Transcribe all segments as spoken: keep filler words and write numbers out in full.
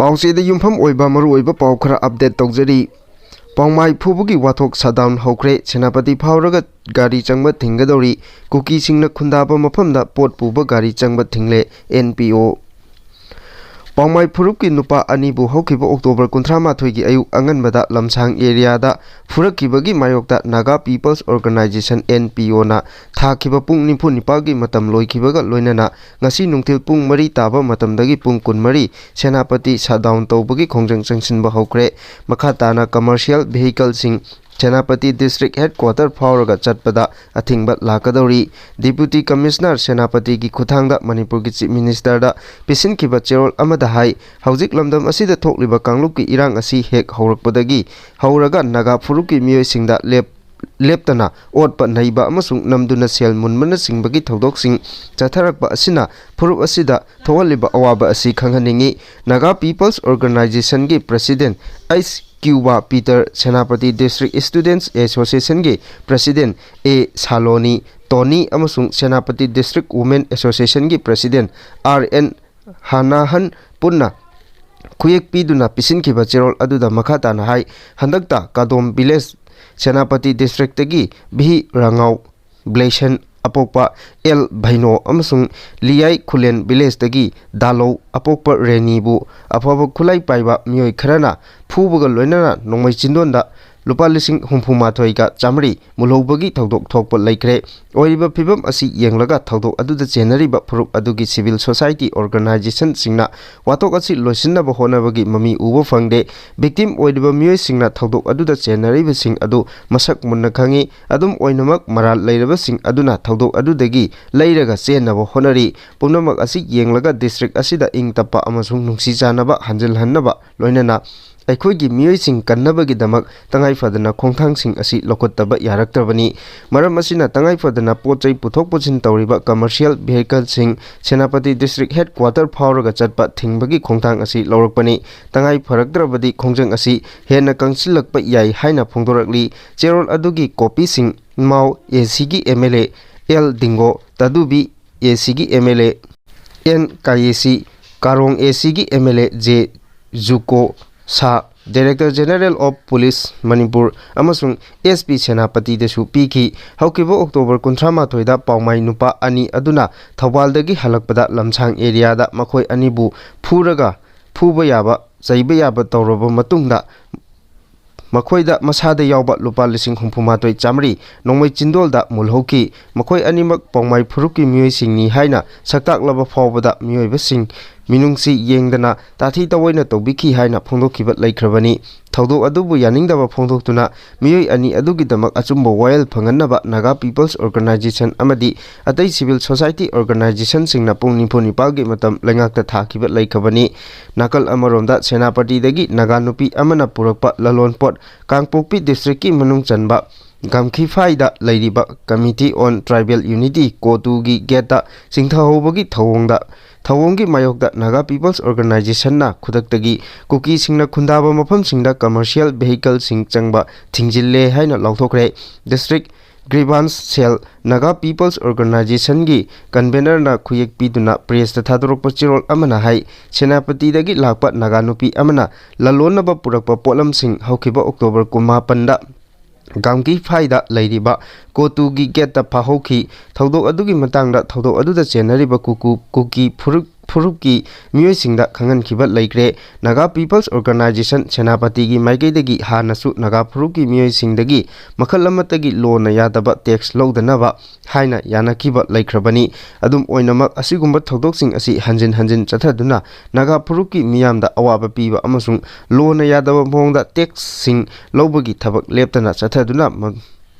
ꯄꯥꯎꯆꯦꯗ ꯌꯨꯝꯐꯝ ꯑꯣꯏꯕ ꯃꯔꯨꯑꯣꯏꯕ ꯄꯥꯎ ꯈꯔ ꯑꯞꯗꯦꯠ ꯇꯧꯖꯔꯤ꯫ ꯄꯥꯎꯃꯥꯏ ꯐꯨꯕꯒꯤ ꯋꯥꯊꯣꯛ ꯁꯠꯗꯥꯎꯟ ꯍꯧꯈ꯭ꯔꯦ꯫ ꯁꯦꯅꯥꯄꯇꯤ ꯐꯥꯎꯔꯒ ꯒꯥꯔꯤ ꯆꯪꯕ ꯊꯤꯡꯒꯗꯧꯔꯤ꯫ ꯀꯨꯀꯤꯁꯤꯡꯅ ꯈꯨꯟꯗꯥꯕ ꯃꯐꯝꯗ ꯄꯣꯠ ꯄꯨꯕ ꯒꯥꯔꯤ ꯆꯪꯕ ꯊꯤꯡꯂꯦ, ꯑꯦꯟ ꯄꯤ ꯑꯣ꯫ ꯄꯥꯎꯃꯥꯏ ꯐꯨꯔꯨꯞꯀꯤ ꯅꯨꯄꯥ ꯑꯅꯤꯕꯨ ꯍꯧꯈꯤꯕ ꯑꯣꯛꯇꯣꯕꯔ ꯀꯨꯟꯊ꯭ꯔꯥ ꯃꯥꯊꯣꯏꯒꯤ ꯑꯌꯨꯛ ꯑꯉꯟꯕꯗ ꯂꯝꯁꯥꯡ ꯑꯦꯔꯤꯌꯥꯗ ꯐꯨꯔꯛꯈꯤꯕꯒꯤ ꯃꯥꯌꯣꯛꯇ Naga peoples organization, N P ꯑꯣꯅ, ꯊꯥꯈꯤꯕ ꯄꯨꯡ ꯅꯤꯐꯨ ꯅꯤꯄꯥꯜꯒꯤ ꯃꯇꯝ ꯂꯣꯏꯈꯤꯕꯒ ꯂꯣꯏꯅꯅ ꯉꯁꯤ ꯅꯨꯡꯊꯤꯜ ꯄꯨꯡ ꯃꯔꯤ ꯇꯥꯕ ꯃꯇꯝꯗꯒꯤ ꯄꯨꯡ ꯀꯨꯟꯃꯔꯤ ꯁꯦꯅꯥꯄꯇꯤ ꯁꯠꯗꯥꯎꯟ ꯇꯧꯕꯒꯤ ꯈꯣꯡꯖꯪ ꯆꯪꯁꯤꯟꯕ ꯍꯧꯈ꯭ꯔꯦ꯫ ꯃꯈꯥ ꯇꯥꯅ ꯀꯃꯔꯁꯤꯌꯦꯜ ꯚꯦꯍꯤꯀꯜꯁꯤꯡ ꯁꯦꯅꯥꯄꯇꯤ ꯗꯤꯁꯇ꯭ꯔꯤꯛ ꯍꯦꯗꯀ꯭ꯋꯥꯇꯔ ꯐꯥꯎꯔꯒ ꯆꯠꯄꯗ ꯑꯊꯤꯡꯕ ꯂꯥꯛꯀꯗꯧꯔꯤ꯫ ꯗꯤꯄ꯭ꯌꯨꯇꯤ ꯀꯃꯤꯁꯅꯔ ꯁꯦꯅꯥꯄꯇꯤꯒꯤ ꯈꯨꯠꯊꯥꯡꯗ ꯃꯅꯤꯄꯨꯔꯒꯤ ꯆꯤꯐ ꯃꯤꯅꯤꯁꯇꯔꯗ ꯄꯤꯁꯤꯟꯈꯤꯕ ꯆꯦꯔꯣꯜ ꯑꯃꯗ ꯍꯥꯏ, ꯍꯧꯖꯤꯛ ꯂꯝꯗꯝ ꯑꯁꯤꯗ ꯊꯣꯛꯂꯤꯕ ꯀꯥꯡꯂꯨꯞꯀꯤ ꯏꯔꯥꯡ ꯑꯁꯤ ꯍꯦꯛ ꯍꯧꯔꯛꯄꯗꯒꯤ ꯍꯧꯔꯒ ꯅꯥꯒꯥ ꯐꯨꯔꯨꯞꯀꯤ ꯃꯤꯑꯣꯏꯁꯤꯡꯗ ꯂꯦꯞ-, ꯂꯦꯞꯇꯅ ꯑꯣꯠꯄ ꯅꯩꯕ ꯑꯃꯁꯨꯡ ꯅꯝꯗꯨꯅ ꯁꯦꯜ ꯃꯨꯟꯕꯅꯆꯤꯡꯕꯒꯤ ꯊꯧꯗꯣꯛꯁꯤꯡ ꯆꯠꯊꯔꯛꯄ ꯑꯁꯤꯅ ꯐꯨꯔꯨꯞ ꯑꯁꯤꯗ ꯊꯣꯛꯍꯜꯂꯤꯕ ꯑꯋꯥꯕ ꯑꯁꯤ ꯈꯪꯍꯟꯅꯤꯡꯏ꯫ ꯅꯥꯒꯥ ꯄꯤꯄꯜꯁ ꯑꯣꯔꯒꯅꯥꯏꯖꯦꯁꯟꯒꯤ president H Kyuba Peter, Senapati district students ꯑꯦꯁꯣꯁꯤꯌꯦꯁꯟꯒꯤ ꯄ꯭ꯔꯁꯤꯗꯦꯟ ꯑꯦ ꯁꯥꯂꯣꯅꯤ ꯇꯣꯅꯤ ꯑꯃꯁꯨꯡ ꯁꯦꯅꯥꯄꯇꯤ ꯗꯤꯁꯇ꯭ꯔꯤꯛ ꯋꯨꯃꯦꯟ ꯑꯦꯁꯣꯁꯤꯌꯦꯁꯟꯒꯤ ꯄ꯭ꯔꯁꯤꯗꯦꯟ ꯑꯥꯔ ꯑꯦꯟ ꯍꯥꯅꯥꯍꯟ ꯄꯨꯟꯅ ꯈꯨꯌꯦꯛ ꯄꯤꯗꯨꯅ ꯄꯤꯁꯤꯟꯈꯤꯕ ꯆꯦꯔꯣꯜ ꯑꯗꯨꯗ ꯃꯈꯥ ꯇꯥꯅ ꯍꯥꯏ, ꯍꯟꯗꯛꯇ ꯀꯥꯗꯣꯝ ꯚꯤꯂꯦꯖ, ꯁꯦꯅꯥꯄꯇꯤ ꯗꯤꯁꯇ꯭ꯔꯤꯛꯇꯒꯤ ꯚꯤ ꯔꯉꯥꯎ ꯕ꯭ꯂꯦꯁꯟ ꯑꯄꯣꯛꯄ ꯑꯦꯜ ꯚꯩꯅꯣ ꯑꯃꯁꯨꯡ ꯂꯤꯌꯥꯏ ꯈꯨꯂꯦꯟ ꯚꯤꯂꯦꯖꯇꯒꯤ ꯗꯥꯂꯧ ꯑꯄꯣꯛꯄ ꯔꯦꯅꯤꯕꯨ ꯑꯐꯕ ꯈꯨꯠꯂꯥꯏ ꯄꯥꯏꯕ ꯃꯤꯑꯣꯏ ꯈꯔꯅ ꯐꯨꯕꯒ ꯂꯣꯏꯅꯅ ꯅꯣꯡꯃꯩ ꯆꯤꯟꯗꯣꯟꯗ ꯂꯨꯄꯥ ꯂꯤꯁꯤꯡ ꯍꯨꯝꯐꯨ ꯃꯥꯊꯣꯏꯒ ꯆꯥꯃꯔꯤ ꯃꯨꯜꯍꯧꯕꯒꯤ ꯊꯧꯗꯣꯛ ꯊꯣꯛꯄ ꯂꯩꯈ꯭ꯔꯦ꯫ ꯑꯣꯏꯔꯤꯕ ꯐꯤꯕꯝ ꯑꯁꯤ ꯌꯦꯡꯂꯒ ꯊꯧꯗꯣꯛ ꯑꯗꯨꯗ ꯆꯦꯟꯅꯔꯤꯕ ꯐꯨꯔꯨꯞ ꯑꯗꯨꯒꯤ ꯁꯤꯚꯤꯜ ꯁꯣꯁꯥꯏꯇꯤ ꯑꯣꯔꯒꯅꯥꯏꯖꯦꯁꯟꯁꯤꯡꯅ ꯋꯥꯊꯣꯛ ꯑꯁꯤ ꯂꯣꯏꯁꯤꯟꯅꯕ ꯍꯣꯠꯅꯕꯒꯤ ꯃꯃꯤ ꯎꯕ ꯐꯪꯗꯦ꯫ ꯚꯤꯛꯇꯤꯝ ꯑꯣꯏꯔꯤꯕ ꯃꯤꯑꯣꯏꯁꯤꯡꯅ ꯊꯧꯗꯣꯛ ꯑꯗꯨꯗ ꯆꯦꯟꯅꯔꯤꯕꯁꯤꯡ ꯑꯗꯨ ꯃꯁꯛ ꯃꯨꯟꯅ ꯈꯪꯏ꯫ ꯑꯗꯨꯝ ꯑꯣꯏꯅꯃꯛ, ꯃꯔꯥꯜ ꯂꯩꯔꯕꯁꯤꯡ ꯑꯗꯨꯅ ꯊꯧꯗꯣꯛ ꯑꯗꯨꯗꯒꯤ ꯂꯩꯔꯒ ꯆꯦꯟꯅꯕ ꯍꯣꯠꯅꯔꯤ꯫ ꯄꯨꯝꯅꯃꯛ ꯑꯁꯤ ꯌꯦꯡꯂꯒ ꯗꯤꯁꯇ꯭ꯔꯤꯛ ꯑꯁꯤꯗ ꯏꯪ ꯇꯞꯄ ꯑꯃꯁꯨꯡ ꯅꯨꯡꯁꯤ ꯆꯥꯟꯅꯕ ꯍꯟꯖꯤꯜꯍꯟꯅꯕ ꯂꯣꯏꯅꯅ ꯑꯩꯈꯣꯏꯒꯤ ꯃꯤꯑꯣꯏꯁꯤꯡ ꯀꯟꯅꯕꯒꯤꯗꯃꯛ ꯇꯉꯥꯏ ꯐꯗꯅ ꯈꯣꯡꯊꯥꯡꯁꯤꯡ ꯑꯁꯤ ꯂꯧꯈꯠꯇꯕ ꯌꯥꯔꯛꯇ꯭ꯔꯕꯅꯤ꯫ ꯃꯔꯝ ꯑꯁꯤꯅ, ꯇꯉꯥꯏ ꯐꯗꯅ ꯄꯣꯠ ꯆꯩ ꯄꯨꯊꯣꯛ ꯄꯨꯁꯤꯟ ꯇꯧꯔꯤꯕ ꯀꯃꯔꯁꯤꯌꯦꯜ ꯚꯦꯍꯤꯀꯜꯁꯤꯡ ꯁꯦꯅꯥꯄꯇꯤ ꯗꯤꯁꯇ꯭ꯔꯤꯛ ꯍꯦꯗꯀ꯭ꯋꯥꯇꯔ ꯐꯥꯎꯔꯒ ꯆꯠꯄ ꯊꯤꯡꯕꯒꯤ ꯈꯣꯡꯊꯥꯡ ꯑꯁꯤ ꯂꯧꯔꯛꯄꯅꯤ꯫ ꯇꯉꯥꯏ ꯐꯔꯛꯇ꯭ꯔꯕꯗꯤ ꯈꯣꯡꯖꯪ ꯑꯁꯤ ꯍꯦꯟꯅ ꯀꯪꯁꯤꯜꯂꯛꯄ ꯌꯥꯏ ꯍꯥꯏꯅ ꯐꯣꯡꯗꯣꯔꯛꯂꯤ꯫ ꯆꯦꯔꯣꯜ ꯑꯗꯨꯒꯤ ꯀꯣꯄꯤꯁꯤꯡ ꯃꯥꯎ ꯑꯦ ꯁꯤꯒꯤ M L A L ꯗꯤꯡꯒꯣ, Tadubi ꯑꯦ ꯁꯤꯒꯤ ꯑꯦꯝ ꯑꯦꯜ ꯑꯦ ꯑꯦꯟ ꯀꯥꯌꯦꯁꯤ, ꯀꯥꯔꯣꯡ ꯑꯦ ꯁꯤꯒꯤ ꯑꯦꯝ ꯑꯦꯜ ꯑꯦ ꯖꯦ ꯖꯨꯀꯣ ꯁꯥ, Director General of Police Manipur ꯑꯃꯁꯨꯡ S P ꯁꯦꯅꯥꯄꯇꯤꯗꯁꯨ ꯄꯤꯈꯤ꯫ ꯍꯧꯈꯤꯕ ꯑꯣꯛꯇꯣꯕꯔ ꯀꯨꯟꯊ꯭ꯔꯥ ꯃꯥꯊꯣꯏꯗ ꯄꯥꯎꯃꯥꯏ ꯅꯨꯄꯥ ꯑꯅꯤ ꯑꯗꯨꯅ ꯊꯧꯕꯥꯜꯗꯒꯤ ꯍꯜꯂꯛꯄꯗ ꯂꯝꯁꯥꯡ ꯑꯦꯔꯤꯌꯥꯗ ꯃꯈꯣꯏ ꯑꯅꯤꯕꯨ ꯐꯨꯔꯒ ꯐꯨꯕ ꯌꯥꯕ, ꯆꯩꯕ ꯌꯥꯕ ꯇꯧꯔꯕ ꯃꯇꯨꯡꯗ ꯃꯈꯣꯏꯗ ꯃꯁꯥꯗ ꯌꯥꯎꯕ ꯂꯨꯄꯥ ꯂꯤꯁꯤꯡ ꯍꯨꯝꯐꯨ ꯃꯥꯊꯣꯏ ꯆꯥꯃꯔꯤ ꯅꯣꯡꯃꯩ ꯆꯤꯟꯗꯣꯜꯗ ꯃꯨꯜꯍꯧꯈꯤ꯫ ꯃꯈꯣꯏ ꯑꯅꯤꯃꯛ ꯄꯥꯎꯃꯥꯏ ꯐꯨꯔꯨꯞꯀꯤ ꯃꯤꯑꯣꯏꯁꯤꯡꯅꯤ ꯍꯥꯏꯅ ꯁꯛꯇꯥꯛꯂꯕ ꯐꯥꯎꯕꯗ ꯃꯤꯑꯣꯏꯕꯁꯤꯡ ꯃꯤꯅꯨꯡꯁꯤ ꯌꯦꯡꯗꯅ ꯇꯥꯊꯤ ꯇꯑꯣꯏꯅ ꯇꯧꯕꯤꯈꯤ ꯍꯥꯏꯅ ꯐꯣꯡꯗꯣꯛꯈꯤꯕ ꯂꯩꯈ꯭ꯔꯕꯅꯤ꯫ ꯊꯧꯗꯣꯛ ꯑꯗꯨꯕꯨ ꯌꯥꯅꯤꯡꯗꯕ ꯐꯣꯡꯗꯣꯛꯇꯨꯅ ꯃꯤꯑꯣꯏ ꯑꯅꯤ ꯑꯗꯨꯒꯤꯗꯃꯛ ꯑꯆꯨꯝꯕ ꯋꯥꯌꯦꯜ ꯐꯪꯍꯟꯅꯕ Naga People's Organisation ꯑꯃꯗꯤ ꯑꯇꯩ civil society organisationꯁꯤꯡꯅ ꯄꯨꯡ ꯅꯤꯐꯨ ꯅꯤꯄꯥꯜꯒꯤ ꯃꯇꯝ ꯂꯩꯉꯥꯛꯇ ꯊꯥꯈꯤꯕ ꯂꯩꯈ꯭ꯔꯕꯅꯤ꯫ ꯅꯥꯀꯜ ꯑꯃꯔꯣꯝꯗ ꯁꯦꯅꯥꯄꯇꯤꯗꯒꯤ ꯅꯥꯒꯥ ꯅꯨꯄꯤ ꯑꯃꯅ ꯄꯨꯔꯛꯄ ꯂꯂꯣꯟꯄꯣꯠ ꯀꯥꯡꯄꯣꯛꯄꯤ districtꯀꯤ ꯃꯅꯨꯡ ꯆꯟꯕ ꯒꯝꯈꯤꯐꯥꯏꯗ ꯂꯩꯔꯤꯕ Committee on Tribal Unity, ꯀꯣꯇꯨꯒꯤ gateꯇ ꯆꯤꯡꯊꯍꯧꯕꯒꯤ ꯊꯧꯑꯣꯡꯗ, ꯊꯧꯑꯣꯡꯒꯤ ꯃꯥꯌꯣꯛꯇ Naga People's Organisationꯅ ꯈꯨꯗꯛꯇꯒꯤ ꯀꯨꯀꯤꯁꯤꯡꯅ ꯈꯨꯟꯗꯥꯕ ꯃꯐꯝꯁꯤꯡꯗ commercial vehicleꯁꯤꯡ ꯆꯪꯕ ꯊꯤꯡꯖꯤꯜꯂꯦ ꯍꯥꯏꯅ ꯂꯥꯎꯊꯣꯛꯈ꯭ꯔꯦ꯫ District Grievance Cell, Naga People's Organisationꯒꯤ convenerꯅ ꯈꯨꯌꯦꯛ ꯄꯤꯗꯨꯅ pressꯇ ꯊꯥꯗꯣꯔꯛꯄ ꯆꯦꯔꯣꯜ ꯑꯃꯅ ꯍꯥꯏ, ꯁꯦꯅꯥꯄꯇꯤꯗꯒꯤ ꯂꯥꯛꯄ ꯅꯥꯒꯥ ꯅꯨꯄꯤ ꯑꯃꯅ ꯂꯂꯣꯟꯅꯕ ꯄꯨꯔꯛꯄ ꯄꯣꯠꯂꯝꯁꯤꯡ ꯍꯧꯈꯤꯕ ꯑꯣꯛꯇꯣꯕꯔ ꯀꯨꯟꯃꯥꯄꯟꯗ ꯒꯥꯝꯒꯤꯐꯥꯏꯗ ꯂꯩꯔꯤꯕ ꯀꯣꯇꯨꯒꯤ gateꯇ ꯐꯥꯍꯧꯈꯤ꯫ ꯊꯧꯗꯣꯛ ꯑꯗꯨꯒꯤ ꯃꯇꯥꯡꯗ ꯊꯧꯗꯣꯛ ꯑꯗꯨꯗ ꯆꯦꯟꯅꯔꯤꯕ ꯀꯨꯀꯨ, ꯀꯨꯀꯤ ꯐꯨꯔꯨꯞ, ꯐꯨꯔꯨꯞꯀꯤ ꯃꯤꯑꯣꯏꯁꯤꯡꯗ ꯈꯪꯍꯟꯈꯤꯕ ꯂꯩꯈ꯭ꯔꯦ꯫ Naga People's Organisation ꯁꯦꯅꯥꯄꯇꯤꯒꯤ ꯃꯥꯏꯀꯩꯗꯒꯤ ꯍꯥꯟꯅꯁꯨ ꯅꯥꯒꯥ ꯐꯨꯔꯨꯞꯀꯤ ꯃꯤꯑꯣꯏꯁꯤꯡꯗꯒꯤ ꯃꯈꯜ ꯑꯃꯠꯇꯒꯤ ꯂꯣꯅ ꯌꯥꯗꯕ tax ꯂꯧꯗꯅꯕ ꯍꯥꯏꯅ ꯌꯥꯅꯈꯤꯕ ꯂꯩꯈ꯭ꯔꯕꯅꯤ꯫ ꯑꯗꯨꯝ ꯑꯣꯏꯅꯃꯛ, ꯑꯁꯤꯒꯨꯝꯕ ꯊꯧꯗꯣꯛꯁꯤꯡ ꯑꯁꯤ ꯍꯟꯖꯤꯟ ꯍꯟꯖꯤꯟ ꯆꯠꯊꯗꯨꯅ ꯅꯥꯒꯥ ꯐꯨꯔꯨꯞꯀꯤ ꯃꯤꯌꯥꯝꯗ ꯑꯋꯥꯕ ꯄꯤꯕ ꯑꯃꯁꯨꯡ ꯂꯣꯅ ꯌꯥꯗꯕ ꯃꯑꯣꯡꯗ taxꯁꯤꯡ ꯂꯧꯕꯒꯤ ꯊꯕꯛ ꯂꯦꯞꯇꯅ ꯆꯠꯊꯗꯨꯅ ꯃ-,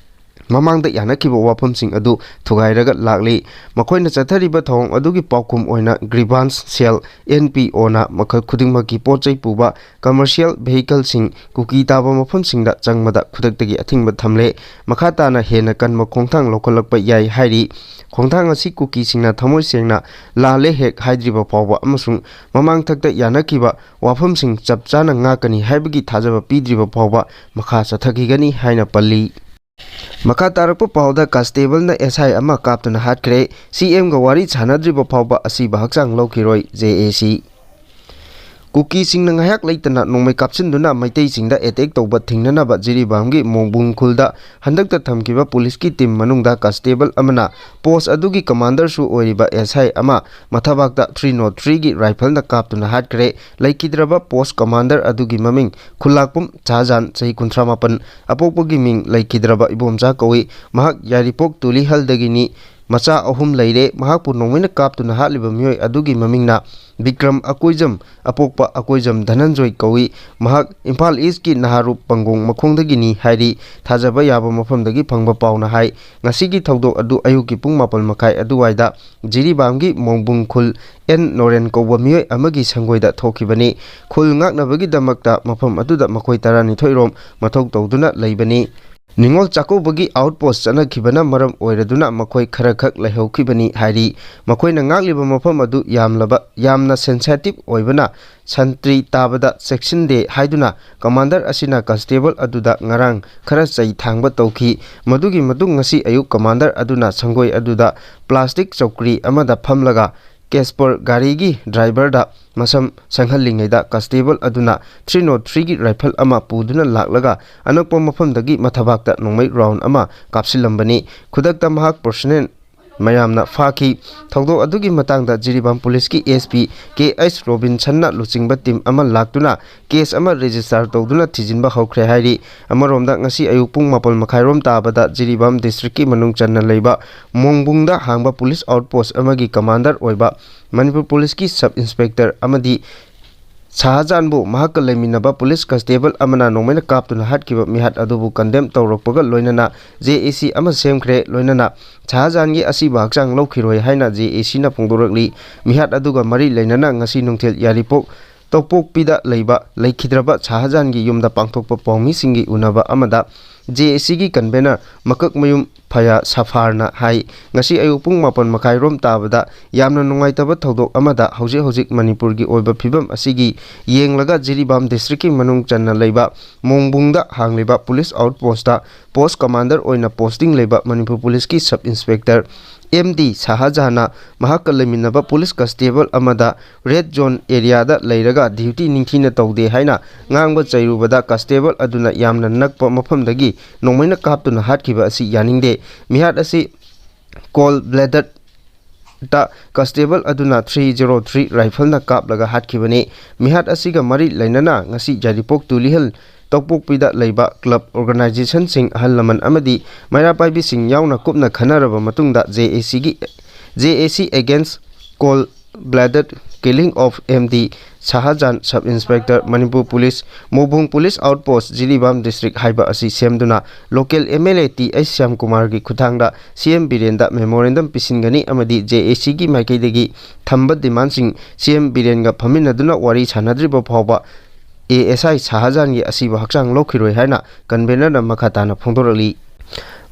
ꯃꯃꯥꯡꯗ ꯌꯥꯅꯈꯤꯕ ꯋꯥꯐꯝꯁꯤꯡ ꯑꯗꯨ ꯊꯨꯒꯥꯏꯔꯒ ꯂꯥꯛꯂꯤ꯫ ꯃꯈꯣꯏꯅ ꯆꯠꯊꯔꯤꯕ ꯊꯧꯑꯣꯡ ꯑꯗꯨꯒꯤ ꯄꯥꯎꯈꯨꯝ ꯑꯣꯏꯅ Grievance Cell, N P Oꯅ ꯃꯈꯜ ꯈꯨꯗꯤꯡꯃꯛꯀꯤ ꯄꯣꯠ ꯆꯩ ꯄꯨꯕ commercial vehicleꯁꯤꯡ ꯀꯨꯀꯤ ꯇꯥꯕ ꯃꯐꯝꯁꯤꯡꯗ ꯆꯪꯕꯗ ꯈꯨꯗꯛꯇꯒꯤ ꯑꯊꯤꯡꯕ ꯊꯝꯂꯦ꯫ ꯃꯈꯥ ꯇꯥꯅ ꯍꯦꯟꯅ ꯀꯟꯕ ꯈꯣꯡꯊꯥꯡ ꯂꯧꯈꯠꯂꯛꯄ ꯌꯥꯏ ꯍꯥꯏꯔꯤ꯫ ꯈꯣꯡꯊꯥꯡ ꯑꯁꯤ ꯀꯨꯀꯤꯁꯤꯡꯅ ꯊꯃꯣꯏ ꯁꯦꯡꯅ ꯂꯥꯜꯂꯦ ꯍꯦꯛ ꯍꯥꯏꯗ꯭ꯔꯤꯕ ꯐꯥꯎꯕ ꯑꯃꯁꯨꯡ ꯃꯃꯥꯡꯊꯛꯇ ꯌꯥꯅꯈꯤꯕ ꯋꯥꯐꯝꯁꯤꯡ ꯆꯞ ꯆꯥꯅ ꯉꯥꯛꯀꯅꯤ ꯍꯥꯏꯕꯒꯤ ꯊꯥꯖꯕ ꯄꯤꯗ꯭ꯔꯤꯕ ꯐꯥꯎꯕ ꯃꯈꯥ ꯆꯠꯊꯈꯤꯒꯅꯤ ꯍꯥꯏꯅ ꯄꯜꯂꯤ꯫ ꯃꯈꯥ ꯇꯥꯔꯛꯄ ꯄꯥꯎꯗ, constable ꯅ S I ꯑꯃ ꯀꯥꯞꯇꯨꯅ ꯍꯥꯠꯈ꯭ꯔꯦ꯫ C M ꯒ ꯋꯥꯔꯤ ꯁꯥꯟꯅꯗ꯭ꯔꯤꯕ ꯐꯥꯎꯕ ꯑꯁꯤꯕ ꯍꯛꯆꯥꯡ ꯂꯧꯈꯤꯔꯣꯏ, J A C꯫ ꯀꯨꯀꯤꯁꯤꯡꯅ ꯉꯥꯏꯍꯥꯛ ꯂꯩꯇꯅ ꯅꯣꯡꯃꯩ ꯀꯥꯞꯁꯤꯟꯗꯨꯅ ꯃꯩꯇꯩꯁꯤꯡꯗ ꯑꯦꯇꯦꯛ ꯇꯧꯕ ꯊꯤꯡꯅꯅꯕ ꯖꯤꯔꯤꯕꯥꯝꯒꯤ ꯃꯣꯡꯕꯨꯡ ꯈꯨꯜꯗ ꯍꯟꯗꯛꯇ ꯊꯝꯈꯤꯕ ꯄꯨꯂꯤꯁꯀꯤ ꯇꯤꯝ ꯃꯅꯨꯡꯗ ꯀꯟꯁꯇꯦꯕꯜ ꯑꯃꯅ ꯄꯣꯁ ꯑꯗꯨꯒꯤ ꯀꯃꯥꯟꯗꯔꯁꯨ ꯑꯣꯏꯔꯤꯕ ꯑꯦꯁ ꯑꯥꯏ ꯑꯃ ꯃꯊꯕꯥꯛꯇ ꯊ꯭ꯔꯤ ꯅꯣꯠ ꯊ꯭ꯔꯤꯒꯤ ꯔꯥꯏꯐꯜꯅ ꯀꯥꯞꯇꯨꯅ ꯍꯥꯠꯈ꯭ꯔꯦ꯫ ꯂꯩꯈꯤꯗ꯭ꯔꯕ ꯄꯣꯁ ꯀꯃꯥꯟꯗꯔ ꯑꯗꯨꯒꯤ ꯃꯃꯤꯡ ꯈꯨꯜꯂꯥꯛꯄꯝ ꯁꯍꯥꯖꯥꯟ, ꯆꯍꯤ ꯀꯨꯟꯊ꯭ꯔꯥ ꯃꯥꯄꯟ, ꯑꯄꯣꯛꯄꯒꯤ ꯃꯤꯡ ꯂꯩꯈꯤꯗ꯭ꯔꯕ ꯏꯕꯣꯝꯆꯥ ꯀꯧꯏ꯫ ꯃꯍꯥꯛ ꯌꯥꯏꯔꯤꯄꯣꯛ ꯇꯨꯂꯤꯍꯜꯗꯒꯤꯅꯤ꯫ ꯃꯆꯥ ꯑꯍꯨꯝ ꯂꯩꯔꯦ꯫ ꯃꯍꯥꯛꯄꯨ ꯅꯣꯡꯃꯩꯅ ꯀꯥꯞꯇꯨꯅ ꯍꯥꯠꯂꯤꯕ ꯃꯤꯑꯣꯏ ꯑꯗꯨꯒꯤ ꯃꯃꯤꯡꯅ ꯕꯤꯀ꯭ꯔꯝ ꯑꯀꯣꯏꯖꯝ, ꯑꯄꯣꯛꯄ ꯑꯀꯣꯏꯖꯝ ꯙꯅꯟꯖꯣꯏ ꯀꯧꯏ꯫ ꯃꯍꯥꯛ ꯏꯝꯐꯥꯜ ꯏꯁꯀꯤ ꯅꯍꯥꯔꯨꯞ ꯄꯪꯒꯣꯡ ꯃꯈꯣꯡꯗꯒꯤꯅꯤ ꯍꯥꯏꯔꯤ꯫ ꯊꯥꯖꯕ ꯌꯥꯕ ꯃꯐꯝꯗꯒꯤ ꯐꯪꯕ ꯄꯥꯎꯅ ꯍꯥꯏ, ꯉꯁꯤꯒꯤ ꯊꯧꯗꯣꯛ ꯑꯗꯨ ꯑꯌꯨꯛꯀꯤ ꯄꯨꯡ ꯃꯥꯄꯜ ꯃꯈꯥꯏ ꯑꯗꯨꯋꯥꯏꯗ ꯖꯤꯔꯤꯕꯥꯝꯒꯤ ꯃꯣꯡꯕꯨꯡ ꯈꯨꯜ ꯑꯦꯟ ꯅꯣꯔꯦꯟ ꯀꯧꯕ ꯃꯤꯑꯣꯏ ꯑꯃꯒꯤ ꯁꯪꯒꯣꯏꯗ ꯊꯣꯛꯈꯤꯕꯅꯤ꯫ ꯈꯨꯜ ꯉꯥꯛꯅꯕꯒꯤꯗꯃꯛꯇ ꯃꯐꯝ ꯑꯗꯨꯗ ꯃꯈꯣꯏ ꯇꯔꯥꯅꯤꯊꯣꯏ ꯔꯣꯝ ꯃꯊꯧ ꯇꯧꯗꯨꯅ ꯂꯩꯕꯅꯤ꯫ ꯅꯤꯉꯣꯜ ꯆꯥꯛꯀꯧꯕꯒꯤ ꯑꯥꯎꯠꯄꯣꯁ ꯆꯠꯅꯈꯤꯕꯅ ꯃꯔꯝ ꯑꯣꯏꯔꯗꯨꯅ ꯃꯈꯣꯏ ꯈꯔꯈꯛ ꯂꯩꯍꯧꯈꯤꯕꯅꯤ ꯍꯥꯏꯔꯤ꯫ ꯃꯈꯣꯏꯅ ꯉꯥꯛꯂꯤꯕ ꯃꯐꯝ ꯑꯗꯨ ꯌꯥꯝꯂꯕ, ꯌꯥꯝꯅ ꯁꯦꯟꯁꯤꯇꯤꯚ ꯑꯣꯏꯕꯅ ꯁꯟꯇ꯭ꯔꯤ ꯇꯥꯕꯗ ꯆꯦꯛꯁꯤꯟꯗꯦ ꯍꯥꯏꯗꯨꯅ ꯀꯃꯥꯟꯗꯔ ꯑꯁꯤꯅ ꯀꯟꯁꯇꯦꯕꯜ ꯑꯗꯨꯗ ꯉꯔꯥꯡ ꯈꯔ ꯆꯩ ꯊꯥꯡꯕ ꯇꯧꯈꯤ꯫ ꯃꯗꯨꯒꯤ ꯃꯇꯨꯡ ꯉꯁꯤ ꯑꯌꯨꯛ ꯀꯃꯥꯟꯗꯔ ꯑꯗꯨꯅ ꯁꯪꯒꯣꯏ ꯑꯗꯨꯗ ꯄ꯭ꯂꯥꯁꯇꯤꯛ ꯆꯧꯀ꯭ꯔꯤ ꯑꯃꯗ ꯐꯝꯂꯒ ꯀꯦꯁꯄꯔ ꯒꯥꯔꯤꯒꯤ ꯗ꯭ꯔꯥꯏꯚꯔꯗ ꯃꯁꯝ ꯁꯪꯍꯜꯂꯤꯉꯩꯗ ꯀꯟꯁꯇꯦꯕꯜ ꯑꯗꯨꯅ ꯊ꯭ꯔꯤ ꯅꯣꯠ ꯊ꯭ꯔꯤꯒꯤ ꯔꯥꯏꯐꯜ ꯑꯃ ꯄꯨꯗꯨꯅ ꯂꯥꯛꯂꯒ ꯑꯅꯛꯄ ꯃꯐꯝꯗꯒꯤ ꯃꯊꯕꯥꯛꯇ ꯅꯣꯡꯃꯩ ꯔꯥꯎꯟ ꯑꯃ ꯀꯥꯞꯁꯤꯜꯂꯝꯕꯅꯤ꯫ ꯈꯨꯗꯛꯇ ꯃꯍꯥꯛ ꯄꯔꯁꯣꯅꯦꯜ ꯃꯌꯥꯝꯅ ꯐꯥꯈꯤ꯫ ꯊꯧꯗꯣꯛ ꯑꯗꯨꯒꯤ ꯃꯇꯥꯡꯗ ꯖꯤꯔꯤꯕꯥꯝ ꯄꯨꯂꯤꯁꯀꯤ ꯑꯦꯁ ꯄꯤ ꯀꯦ ꯑꯩꯆ ꯔꯣꯕꯤꯟꯁꯟꯅ ꯂꯨꯆꯤꯡꯕ ꯇꯤꯝ ꯑꯃ ꯂꯥꯛꯇꯨꯅ ꯀꯦꯁ ꯑꯃ ꯔꯦꯖꯤꯁꯇꯥꯔ ꯇꯧꯗꯨꯅ ꯊꯤꯖꯤꯟꯕ ꯍꯧꯈ꯭ꯔꯦ ꯍꯥꯏꯔꯤ꯫ ꯑꯃꯔꯣꯝꯗ ꯉꯁꯤ ꯑꯌꯨꯛ ꯄꯨꯡ ꯃꯥꯄꯜ ꯃꯈꯥꯏꯔꯣꯝ ꯇꯥꯕꯗ ꯖꯤꯔꯤꯕꯥꯝ ꯗꯤꯁꯇ꯭ꯔꯤꯛꯀꯤ ꯃꯅꯨꯡ ꯆꯟꯅ ꯂꯩꯕ ꯃꯣꯡꯕꯨꯡꯗ ꯍꯥꯡꯕ ꯄꯨꯂꯤꯁ ꯑꯥꯎꯠꯄꯣꯁ ꯑꯃꯒꯤ ꯀꯃꯥꯟꯗꯔ ꯑꯣꯏꯕ ꯃꯅꯤꯄꯨꯔ ꯄꯨꯂꯤꯁꯀꯤ ꯁꯕ ꯏꯟꯁꯄꯦꯛꯇꯔ ꯑꯃꯗꯤ ꯁꯍꯥꯖꯥꯟꯕꯨ ꯃꯍꯥꯛꯀ ꯂꯩꯃꯤꯟꯅꯕ ꯄꯨꯂꯤꯁ ꯀꯟꯁꯇꯦꯕꯜ ꯑꯃꯅ ꯅꯣꯡꯃꯩꯅ ꯀꯥꯞꯇꯨꯅ ꯍꯥꯠꯈꯤꯕ ꯃꯤꯍꯥꯠ ꯑꯗꯨꯕꯨ ꯀꯟꯗꯦꯝ ꯇꯧꯔꯛꯄꯒ ꯂꯣꯏꯅꯅ ꯖꯦ ꯑꯦ ꯁꯤ ꯑꯃ ꯁꯦꯝꯈ꯭ꯔꯦ꯫ ꯂꯣꯏꯅꯅ ꯁꯍꯥꯖꯥꯟꯒꯤ ꯑꯁꯤꯕ ꯍꯛꯆꯥꯡ ꯂꯧꯈꯤꯔꯣꯏ ꯍꯥꯏꯅ ꯖꯦ ꯑꯦ ꯁꯤꯅ ꯐꯣꯡꯗꯣꯔꯛꯂꯤ꯫ ꯃꯤꯍꯥꯠ ꯑꯗꯨꯒ ꯃꯔꯤ ꯂꯩꯅꯅ ꯉꯁꯤ ꯅꯨꯡꯊꯤꯜ ꯌꯥꯏꯔꯤꯄꯣꯛ ꯇꯧꯄꯣꯛꯄꯤꯗ ꯂꯩꯕ ꯂꯩꯈꯤꯗ꯭ꯔꯕ ꯁꯍꯥꯖꯥꯟꯒꯤ ꯌꯨꯝꯗ ꯄꯥꯡꯊꯣꯛꯄ ꯄꯥꯎꯃꯤꯁꯤꯡꯒꯤ ꯎꯅꯕ ꯑꯃꯗ ꯖꯦ ꯑꯦ ꯁꯤꯒꯤ ꯀꯟꯚꯦꯅꯔ ꯃꯀꯛꯃꯌꯨꯝ ꯐꯌꯥ ꯁꯐꯥꯔꯅ ꯍꯥꯏ꯫ ꯉꯁꯤ ꯑꯌꯨꯛ ꯄꯨꯡ ꯃꯥꯄꯟ ꯃꯈꯥꯏꯔꯣꯝ ꯇꯥꯕꯗ ꯌꯥꯝꯅ ꯅꯨꯡꯉꯥꯏꯇꯕ ꯊꯧꯗꯣꯛ ꯑꯃꯗ ꯍꯧꯖꯤꯛ ꯍꯧꯖꯤꯛ ꯃꯅꯤꯄꯨꯔꯒꯤ ꯑꯣꯏꯕ ꯐꯤꯕꯝ ꯑꯁꯤꯒꯤ ꯌꯦꯡꯂꯒ ꯖꯤꯔꯤꯕꯥꯝ ꯗꯤꯁꯇ꯭ꯔꯤꯛꯀꯤ ꯃꯅꯨꯡ ꯆꯟꯅ ꯂꯩꯕ ꯃꯣꯡꯕꯨꯡꯗ ꯍꯥꯡꯂꯤꯕ ꯄꯨꯂꯤꯁ ꯑꯥꯎꯠ ꯄꯣꯁꯇ ꯄꯣꯁ ꯀꯃꯥꯟꯗꯔ ꯑꯣꯏꯅ ꯄꯣꯁꯇꯤꯡ ꯂꯩꯕ ꯃꯅꯤꯄꯨꯔ ꯄꯨꯂꯤꯁꯀꯤ ꯁꯕ ꯏꯟꯁꯄꯦꯛꯇꯔ ꯑꯦꯝ ꯗꯤ ꯁꯍꯥꯖꯥꯟꯅ ꯃꯍꯥꯛꯀ ꯂꯩꯃꯤꯟꯅꯕ ꯄꯨꯂꯤꯁ ꯀꯟꯁꯇꯦꯕꯜ ꯑꯃꯗ ꯔꯦꯗ ꯖꯣꯟ ꯑꯦꯔꯤꯌꯥꯗ ꯂꯩꯔꯒ ꯗ꯭ꯌꯨꯇꯤ ꯅꯤꯡꯊꯤꯅ ꯇꯧꯗꯦ ꯍꯥꯏꯅ ꯉꯥꯡꯕ ꯆꯩꯔꯨꯕꯗ ꯀꯟꯁꯇꯦꯕꯜ ꯑꯗꯨꯅ ꯌꯥꯝꯅ ꯅꯛꯄ ꯃꯐꯝꯗꯒꯤ ꯅꯣꯡꯃꯩꯅ ꯀꯥꯞꯇꯨꯅ ꯍꯥꯠꯈꯤꯕ ꯑꯁꯤ ꯌꯥꯅꯤꯡꯗꯦ꯫ ꯃꯤꯍꯥꯠ ꯑꯁꯤ ꯀꯣꯜ ꯕ꯭ꯂꯦꯗꯦꯗ ꯀꯟꯁꯇꯦꯕꯜ ꯑꯗꯨꯅ ꯊ꯭ꯔꯤ ꯖꯦꯔꯣ ꯊ꯭ꯔꯤ ꯔꯥꯏꯐꯜꯅ ꯀꯥꯞꯂꯒ ꯍꯥꯠꯈꯤꯕꯅꯤ꯫ ꯃꯤꯍꯥꯠ ꯑꯁꯤꯒ ꯃꯔꯤ ꯂꯩꯅꯅ ꯉꯁꯤ ꯌꯥꯏꯔꯤꯄꯣꯛ ꯇꯨꯂꯤꯍꯜ ꯇꯧꯄꯣꯛꯄꯤꯗ ꯂꯩꯕ ꯀ꯭ꯂꯕ, ꯑꯣꯔꯒꯅꯥꯏꯖꯦꯁꯟꯁꯤꯡ, ꯑꯍꯜ ꯂꯃꯟ ꯑꯃꯗꯤ ꯃꯩꯔꯥ ꯄꯥꯏꯕꯤꯁꯤꯡ ꯌꯥꯎꯅ ꯀꯨꯞꯅ ꯈꯟꯅꯔꯕ ꯃꯇꯨꯡꯗ ꯖꯦ ꯑꯦ ꯁꯤꯒꯤ, ꯖꯦ ꯑꯦ ꯁꯤ against cold blooded killing of M D Sahajan, sub inspector, Manipur police, Mobung police outpost, Jiribam district ꯍꯥꯏꯕ ꯑꯁꯤ ꯁꯦꯝꯗꯨꯅ local M L A T H ꯁ꯭ꯌꯥꯝꯀꯨꯃꯥꯔꯒꯤ ꯈꯨꯠꯊꯥꯡꯗ ꯁꯤ ꯑꯦꯝ ꯕꯤꯔꯦꯟꯗ ꯃꯦꯃꯣꯔꯦꯟꯗꯝ ꯄꯤꯁꯤꯟꯒꯅꯤ ꯑꯃꯗꯤ ꯖꯦ ꯑꯦ ꯁꯤꯒꯤ ꯃꯥꯏꯀꯩꯗꯒꯤ ꯊꯝꯕ ꯗꯤꯃꯥꯟꯁꯤꯡ ꯁꯤ ꯑꯦꯝ ꯕꯤꯔꯦꯟꯒ ꯐꯝꯃꯤꯟꯅꯗꯨꯅ ꯋꯥꯔꯤ ꯁꯥꯟꯅꯗ꯭ꯔꯤꯕ ꯐꯥꯎꯕ ꯑꯦ ꯑꯦꯁ ꯑꯥꯏ ꯁꯍꯥꯖꯥꯟꯒꯤ ꯑꯁꯤꯕ ꯍꯛꯆꯥꯡ ꯂꯧꯈꯤꯔꯣꯏ ꯍꯥꯏꯅ ꯀꯟꯚꯦꯅꯔꯅ ꯃꯈꯥ ꯇꯥꯅ ꯐꯣꯡꯗꯣꯔꯛꯂꯤ꯫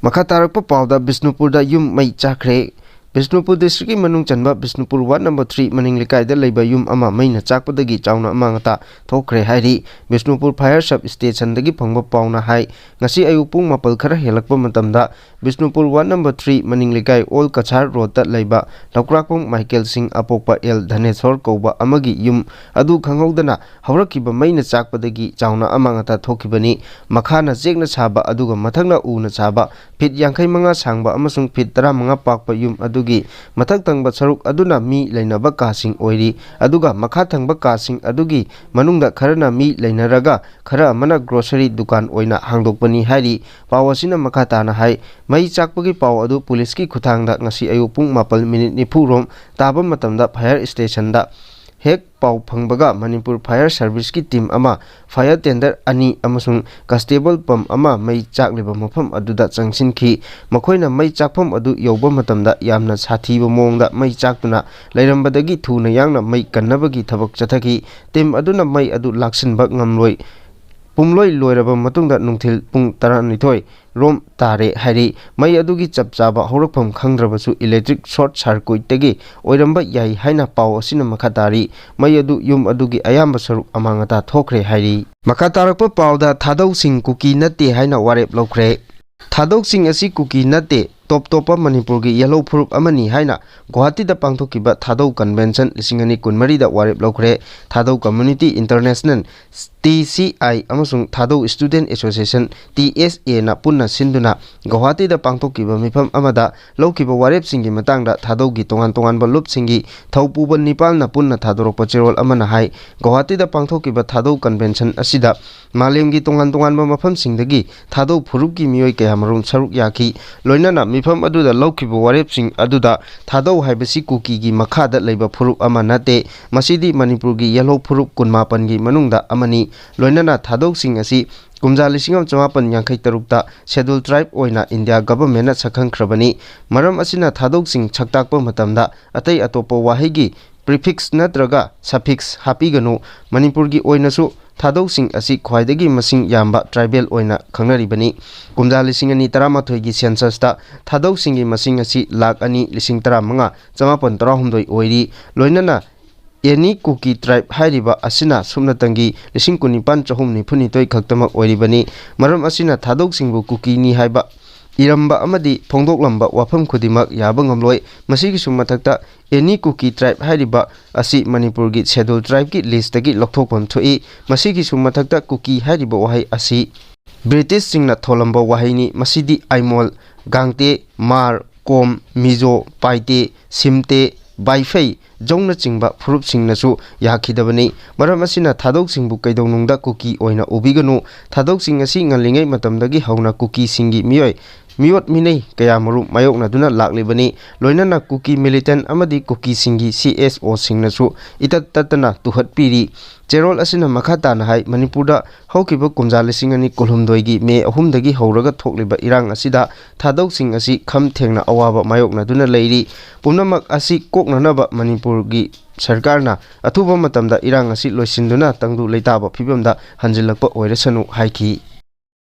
ꯃꯈꯥ ꯇꯥꯔꯛꯄ ꯄꯥꯎꯗ ꯕꯤꯁꯅꯨꯄꯨꯔꯗ ꯌꯨꯝ ꯃꯩ ꯆꯥꯛꯈ꯭ꯔꯦ꯫ ꯕꯤꯁꯅꯨꯄꯨꯔ ꯗꯤꯁꯇ꯭ꯔꯤꯛꯀꯤ ꯃꯅꯨꯡ ꯆꯟꯕ ꯕꯤꯁꯅꯨꯄꯨꯔ ꯋꯥꯔꯗ ꯅꯝꯕꯔ ꯊ꯭ꯔꯤ ꯃꯅꯤꯡ ꯂꯩꯀꯥꯏꯗ ꯂꯩꯕ ꯌꯨꯝ ꯑꯃ ꯃꯩꯅ ꯆꯥꯛꯄꯗꯒꯤ ꯆꯥꯎꯅ ꯑꯃꯥꯡ ꯑꯇꯥ ꯊꯣꯛꯈ꯭ꯔꯦ ꯍꯥꯏꯔꯤ꯫ ꯕꯤꯁꯅꯨꯄꯨꯔ ꯐꯥꯌꯔ ꯁꯕ ꯁ꯭ꯇꯦꯁꯟꯗꯒꯤ ꯐꯪꯕ ꯄꯥꯎꯅ ꯍꯥꯏ, ꯉꯁꯤ ꯑꯌꯨꯛ ꯄꯨꯡ ꯃꯥꯄꯜ ꯈꯔ ꯍꯦꯜꯂꯛꯄ ꯃꯇꯝꯗ ꯕꯤꯁꯅꯨꯄꯨꯔ ꯋꯥꯔꯗ ꯅꯝꯕꯔ ꯊ꯭ꯔꯤ ꯃꯅꯤꯡ ꯂꯩꯀꯥꯏ ꯑꯣꯜ ꯀꯆꯥꯔ ꯔꯣꯗꯇ ꯂꯩꯕ ꯂꯧꯀ꯭ꯔꯥꯛꯄꯝ ꯃꯥꯏꯀꯦꯜ ꯁꯤꯡ ꯑꯄꯣꯛꯄ ꯑꯦꯜ ꯙꯅꯦꯁꯣꯔ ꯀꯧꯕ ꯑꯃꯒꯤ ꯌꯨꯝ ꯑꯗꯨ ꯈꯪꯍꯧꯗꯅ ꯍꯧꯔꯛꯈꯤꯕ ꯃꯩꯅ ꯆꯥꯛꯄꯗꯒꯤ ꯆꯥꯎꯅ ꯑꯃꯥꯡ ꯑꯇꯥ ꯊꯣꯛꯈꯤꯕꯅꯤ꯫ ꯃꯈꯥꯅ ꯆꯦꯛꯅ ꯁꯥꯕ ꯑꯗꯨꯒ ꯃꯊꯛꯅ ꯎꯅ ꯁꯥꯕ ꯐꯤꯠ ꯌꯥꯡꯈꯩ ꯃꯉꯥ ꯁꯥꯡꯕ ꯑꯃꯁꯨꯡ ꯐꯤꯠ ꯇꯔꯥ ꯃꯉꯥ ꯄꯥꯛꯄ ꯌꯨꯝ ꯑꯗꯨꯒꯤ ꯃꯊꯛ ꯊꯪꯕ ꯁꯔꯨꯛ ꯑꯗꯨꯅ ꯃꯤ ꯂꯩꯅꯕ ꯀꯥꯁꯤꯡ ꯑꯣꯏꯔꯤ, ꯑꯗꯨꯒ ꯃꯈꯥ ꯊꯪꯕ ꯀꯥꯁꯤꯡ ꯑꯗꯨꯒꯤ ꯃꯅꯨꯡꯗ ꯈꯔꯅ ꯃꯤ ꯂꯩꯅꯔꯒ ꯈꯔ ꯑꯃꯅ ꯒ꯭ꯔꯣꯁꯔꯤ ꯗꯨꯀꯥꯟ ꯑꯣꯏꯅ ꯍꯥꯡꯗꯣꯛꯄꯅꯤ ꯍꯥꯏꯔꯤ꯫ ꯄꯥꯎ ꯑꯁꯤꯅ ꯃꯈꯥ ꯇꯥꯅ ꯍꯥꯏ, ꯃꯩ ꯆꯥꯛꯄꯒꯤ ꯄꯥꯎ ꯑꯗꯨ ꯄꯨꯂꯤꯁꯀꯤ ꯈꯨꯠꯊꯥꯡꯗ ꯉꯁꯤ ꯑꯌꯨꯛ ꯄꯨꯡ ꯃꯥꯄꯜ ꯃꯤꯅꯤꯠ ꯅꯤꯐꯨ ꯔꯣꯝ ꯇꯥꯕ ꯃꯇꯝꯗ ꯐꯥꯌꯔ ꯁ꯭ꯇꯦꯁꯟꯗ ꯍꯦꯛ ꯄꯥꯎ ꯐꯪꯕꯒ ꯃꯅꯤꯄꯨꯔ ꯐꯥꯌꯔ ꯁꯔꯚꯤꯁꯀꯤ ꯇꯤꯝ ꯑꯃ, ꯐꯥꯌꯔ ꯇꯦꯟꯗꯔ ꯑꯅꯤ ꯑꯃꯁꯨꯡ ꯀꯟꯁꯇꯦꯕꯜ ꯄꯝ ꯑꯃ ꯃꯩ ꯆꯥꯛꯂꯤꯕ ꯃꯐꯝ ꯑꯗꯨꯗ ꯆꯪꯁꯤꯟꯈꯤ꯫ ꯃꯈꯣꯏꯅ ꯃꯩ ꯆꯥꯛꯐꯝ ꯑꯗꯨ ꯌꯧꯕ ꯃꯇꯝꯗ ꯌꯥꯝꯅ ꯁꯥꯊꯤꯕ ꯃꯑꯣꯡꯗ ꯃꯩ ꯆꯥꯛꯇꯨꯅ ꯂꯩꯔꯝꯕꯗꯒꯤ ꯊꯨꯅ ꯌꯥꯡꯅ ꯃꯩ ꯀꯟꯅꯕꯒꯤ ꯊꯕꯛ ꯆꯠꯊꯈꯤ꯫ ꯇꯤꯝ ꯑꯗꯨꯅ ꯃꯩ ꯑꯗꯨ ꯂꯥꯛꯁꯤꯟꯕ ꯉꯝꯂꯣꯏ ꯄꯨꯝꯂꯣꯏ ꯂꯣꯏꯔꯕ ꯃꯇꯨꯡꯗ ꯅꯨꯡꯊꯤꯜ ꯄꯨꯡ ꯇꯔꯥꯅꯤꯊꯣꯏ ꯔꯣꯝ ꯇꯥꯔꯦ ꯍꯥꯏꯔꯤ꯫ ꯃꯩ ꯑꯗꯨꯒꯤ ꯆꯞ ꯆꯥꯕ ꯍꯧꯔꯛꯐꯝ ꯈꯪꯗ꯭ꯔꯕꯁꯨ ꯏꯂꯦꯛꯇ꯭ꯔꯤꯛ ꯁꯣꯔꯠ ꯁꯥꯔꯀ꯭ꯌꯨꯠꯇꯒꯤ ꯑꯣꯏꯔꯝꯕ ꯌꯥꯏ ꯍꯥꯏꯅ ꯄꯥꯎ ꯑꯁꯤꯅ ꯃꯈꯥ ꯇꯥꯔꯤ꯫ ꯃꯩ ꯑꯗꯨ ꯌꯨꯝ ꯑꯗꯨꯒꯤ ꯑꯌꯥꯝꯕ ꯁꯔꯨꯛ ꯑꯃꯥꯡ ꯑꯇꯥ ꯊꯣꯛꯈ꯭ꯔꯦ ꯍꯥꯏꯔꯤ꯫ ꯃꯈꯥ ꯇꯥꯔꯛꯄ ꯄꯥꯎꯗ ꯊꯥꯗꯧꯁꯤꯡ ꯀꯨꯀꯤ ꯅꯠꯇꯦ ꯍꯥꯏꯅ ꯋꯥꯔꯦꯞ ꯂꯧꯈ꯭ꯔꯦ꯫ ꯊꯥꯗꯧꯁꯤꯡ ꯑꯁꯤ ꯀꯨꯀꯤ ꯅꯠꯇꯦ, ꯇꯣꯞ ꯇꯣꯞꯄ ꯃꯅꯤꯄꯨꯔꯒꯤ ꯌꯦꯜꯍꯧ ꯐꯨꯔꯨꯞ ꯑꯃꯅꯤ ꯍꯥꯏꯅ ꯒꯨꯋꯥꯍꯥꯇꯤꯗ ꯄꯥꯡꯊꯣꯛꯈꯤꯕ ꯊꯥꯗꯧ ꯀꯟꯚꯦꯟꯁꯟ ꯂꯤꯁꯤꯡ ꯑꯅꯤ ꯀꯨꯟꯃꯔꯤꯗ ꯋꯥꯔꯦꯞ ꯂꯧꯈ꯭ꯔꯦ꯫ ꯊꯥꯗꯧ community international, T C I, ꯑꯃꯁꯨꯡ ꯊꯥꯗꯧ ꯁ꯭ꯇꯨꯗꯦꯟꯠ ꯑꯦꯁꯣꯁꯤꯌꯦꯁꯟ, ꯇꯤ ꯑꯦꯁ ꯑꯦꯅ ꯄꯨꯟꯅ ꯁꯤꯟꯗꯨꯅ ꯒꯨꯋꯥꯍꯥꯇꯤꯗ ꯄꯥꯡꯊꯣꯛꯈꯤꯕ ꯃꯤꯐꯝ ꯑꯃꯗ ꯂꯧꯈꯤꯕ ꯋꯥꯔꯦꯞꯁꯤꯡꯒꯤ ꯃꯇꯥꯡꯗ ꯊꯥꯗꯧꯒꯤ ꯇꯣꯉꯥꯟ ꯇꯣꯉꯥꯟꯕ ꯂꯨꯞꯁꯤꯡꯒꯤ ꯊꯧ ꯄꯨꯕ ꯅꯤꯄꯥꯜꯅ ꯄꯨꯟꯅ ꯊꯥꯗꯣꯔꯛꯄ ꯆꯦꯔꯣꯜ ꯑꯃꯅ ꯍꯥꯏ, ꯒꯨꯋꯥꯍꯥꯇꯤꯗ ꯄꯥꯡꯊꯣꯛꯈꯤꯕ ꯊꯥꯗꯧ ꯀꯟꯚꯦꯟꯁꯟ ꯑꯁꯤꯗ ꯃꯥꯂꯦꯝꯒꯤ ꯇꯣꯉꯥꯟ ꯇꯣꯉꯥꯟꯕ ꯃꯐꯝꯁꯤꯡꯗꯒꯤ ꯊꯥꯗꯧ ꯐꯨꯔꯨꯞꯀꯤ ꯃꯤꯑꯣꯏ ꯀꯌꯥꯃꯔꯨꯝ ꯁꯔꯨꯛ ꯌꯥꯈꯤ꯫ ꯂꯣꯏꯅꯅ ꯃꯤꯐꯝ ꯑꯗꯨꯗ ꯂꯧꯈꯤꯕ ꯋꯥꯔꯦꯞꯁꯤꯡ ꯑꯗꯨꯗ ꯊꯥꯗꯧ ꯍꯥꯏꯕꯁꯤ ꯀꯨꯀꯤꯒꯤ ꯃꯈꯥꯗ ꯂꯩꯕ ꯐꯨꯔꯨꯞ ꯑꯃ ꯅꯠꯇꯦ꯫ ꯃꯁꯤꯗꯤ ꯃꯅꯤꯄꯨꯔꯒꯤ ꯌꯦꯜꯍꯧ ꯐꯨꯔꯨꯞ ꯀꯨꯟꯃꯥꯄꯟꯒꯤ ꯃꯅꯨꯡꯗ ꯑꯃꯅꯤ꯫ ꯂꯣꯏꯅꯅ ꯊꯥꯗꯧꯁꯤꯡ ꯑꯁꯤ ꯀꯨꯝꯖꯥ ꯂꯤꯁꯤꯡ ꯑꯃ ꯆꯃꯥꯄꯟ ꯌꯥꯡꯈꯩ ꯇꯔꯨꯛꯇ ꯁꯦꯗꯨꯜ ꯇ꯭ꯔꯥꯏꯕ ꯑꯣꯏꯅ ꯏꯟꯗꯤꯌꯥ ꯒꯚꯔꯟꯃꯦꯟꯠꯅ ꯁꯛꯈꯪꯈ꯭ꯔꯕꯅꯤ꯫ ꯃꯔꯝ ꯑꯁꯤꯅ ꯊꯥꯗꯧꯁꯤꯡ ꯁꯛꯇꯥꯛꯄ ꯃꯇꯝꯗ ꯑꯇꯩ ꯑꯇꯣꯞꯄ ꯋꯥꯍꯩꯒꯤ ꯄ꯭ꯔꯤꯐꯤꯛꯁ ꯅꯠꯇ꯭ꯔꯒ ꯁꯐꯤꯛꯁ ꯍꯥꯞꯄꯤꯒꯅꯨ꯫ ꯃꯅꯤꯄꯨꯔꯒꯤ ꯑꯣꯏꯅꯁꯨ ꯊꯥꯗꯧꯁꯤꯡ ꯑꯁꯤ ꯈ꯭ꯋꯥꯏꯗꯒꯤ ꯃꯁꯤꯡ ꯌꯥꯝꯕ ꯇ꯭ꯔꯥꯏꯕꯦꯜ ꯑꯣꯏꯅ ꯈꯪꯅꯔꯤꯕꯅꯤ꯫ ꯀꯨꯝꯖꯥ ꯂꯤꯁꯤꯡ ꯑꯅꯤ ꯇꯔꯥꯃꯥꯊꯣꯏꯒꯤ ꯁꯦꯟꯁꯁꯇ ꯊꯥꯗꯧꯁꯤꯡꯒꯤ ꯃꯁꯤꯡ ꯑꯁꯤ ꯂꯥꯈ ꯑꯅꯤ ꯂꯤꯁꯤꯡ ꯇꯔꯥꯃꯉꯥ ꯆꯃꯥꯄꯟ ꯇꯔꯥꯍꯨꯝꯗꯣꯏ ꯑꯣꯏꯔꯤ꯫ ꯂꯣꯏꯅꯅ ꯑꯦꯅꯤ ꯀꯨꯀꯤ ꯇ꯭ꯔꯥꯏꯕ ꯍꯥꯏꯔꯤꯕ ꯑꯁꯤꯅ ꯁꯨꯞꯅꯇꯪꯒꯤ ꯂꯤꯁꯤꯡ ꯀꯨꯟꯅꯤꯄꯥꯟ ꯆꯍꯨꯝ ꯅꯤꯐꯨꯅꯤꯊꯣꯏ ꯈꯛꯇꯃꯛ ꯑꯣꯏꯔꯤꯕꯅꯤ꯫ ꯃꯔꯝ ꯑꯁꯤꯅ ꯊꯥꯗꯧꯁꯤꯡꯕꯨ ꯀꯨꯀꯤꯅꯤ ꯍꯥꯏꯕ ꯏꯔꯝꯕ ꯑꯃꯗꯤ ꯐꯣꯡꯗꯣꯛꯂꯝꯕ ꯋꯥꯐꯝ ꯈꯨꯗꯤꯡꯃꯛ ꯌꯥꯕ ꯉꯝꯂꯣꯏ꯫ ꯃꯁꯤꯒꯤꯁꯨ ꯃꯊꯛꯇ ꯑꯦꯅꯤ ꯀꯨꯀꯤ ꯇ꯭ꯔꯥꯏꯕ ꯍꯥꯏꯔꯤꯕ ꯑꯁꯤ ꯃꯅꯤꯄꯨꯔꯒꯤ ꯁꯦꯗꯨꯜ ꯇ꯭ꯔꯥꯏꯕꯀꯤ ꯂꯤꯁꯇꯒꯤ ꯂꯧꯊꯣꯛꯐꯝ ꯊꯣꯛꯏ꯫ ꯃꯁꯤꯒꯤꯁꯨ ꯃꯊꯛꯇ ꯀꯨꯀꯤ ꯍꯥꯏꯔꯤꯕ ꯋꯥꯍꯩ ꯑꯁꯤ ꯕ꯭ꯔꯤꯇꯤꯁꯁꯤꯡꯅ ꯊꯣꯜꯂꯝꯕ ꯋꯥꯍꯩꯅꯤ꯫ ꯃꯁꯤꯗꯤ ꯑꯥꯏꯃꯣꯜ, ꯒꯥꯡꯇꯦ, ꯃꯥꯔ, ꯀꯣꯝ, ꯃꯤꯖꯣ, ꯄꯥꯏꯇꯦ, ꯁꯤꯝꯇꯦ, ꯕꯥꯏꯐꯩ, ꯖꯧꯅꯆꯤꯡꯕ ꯐꯨꯔꯨꯞꯁꯤꯡꯅꯁꯨ ꯌꯥꯈꯤꯗꯕꯅꯤ꯫ ꯃꯔꯝ ꯑꯁꯤꯅ ꯊꯥꯗꯧꯁꯤꯡꯕꯨ ꯀꯩꯗꯧꯅꯨꯡꯗ ꯀꯨꯀꯤ ꯑꯣꯏꯅ ꯎꯕꯤꯒꯅꯨ꯫ ꯊꯥꯗꯧꯁꯤꯡ ꯑꯁꯤ ꯉꯜꯂꯤꯉꯩ ꯃꯇꯝꯗꯒꯤ ꯍꯧꯅ ꯀꯨꯀꯤꯁꯤꯡꯒꯤ ꯃꯤꯑꯣꯏ, ꯃꯤꯑꯣꯠ ꯃꯤꯅꯩ ꯀꯌꯥꯃꯔꯨꯝ ꯃꯥꯌꯣꯛꯅꯗꯨꯅ ꯂꯥꯛꯂꯤꯕꯅꯤ꯫ ꯂꯣꯏꯅꯅ ꯀꯨꯀꯤ ꯃꯤꯂꯤꯇꯦꯟꯠ ꯑꯃꯗꯤ ꯀꯨꯀꯤꯁꯤꯡꯒꯤ ꯁꯤ ꯑꯦꯁ ꯑꯣꯁꯤꯡꯅꯁꯨ ꯏꯇꯠ ꯇꯠꯇꯅ ꯇꯨꯍꯠꯄꯤꯔꯤ꯫ ꯆꯦꯔꯣꯜ ꯑꯁꯤꯅ ꯃꯈꯥ ꯇꯥꯅ ꯍꯥꯏ, ꯃꯅꯤꯄꯨꯔꯗ ꯍꯧꯈꯤꯕ ꯀꯨꯝꯖꯥ ꯂꯤꯁꯤꯡ ꯑꯅꯤ ꯀꯨꯟꯍꯨꯝꯗꯣꯏꯒꯤ ꯃꯦ ꯑꯍꯨꯝꯗꯒꯤ ꯍꯧꯔꯒ ꯊꯣꯛꯂꯤꯕ ꯏꯔꯥꯡ ꯑꯁꯤꯗ ꯊꯥꯗꯧꯁꯤꯡ ꯑꯁꯤ ꯈꯝ ꯊꯦꯡꯅ ꯑꯋꯥꯕ ꯃꯥꯌꯣꯛꯅꯗꯨꯅ ꯂꯩꯔꯤ꯫ ꯄꯨꯝꯅꯃꯛ ꯑꯁꯤ ꯀꯣꯛꯅꯅꯕ ꯃꯅꯤꯄꯨꯔꯒꯤ ꯁꯔꯀꯥꯔꯅ ꯑꯊꯨꯕ ꯃꯇꯝꯗ ꯏꯔꯥꯡ ꯑꯁꯤ ꯂꯣꯏꯁꯤꯟꯗꯨꯅ ꯇꯪꯗꯨ ꯂꯩꯇꯥꯕ ꯐꯤꯕꯝꯗ ꯍꯟꯖꯤꯜꯂꯛꯄ ꯑꯣꯏꯔꯁꯅꯨ ꯍꯥꯏꯈꯤ꯫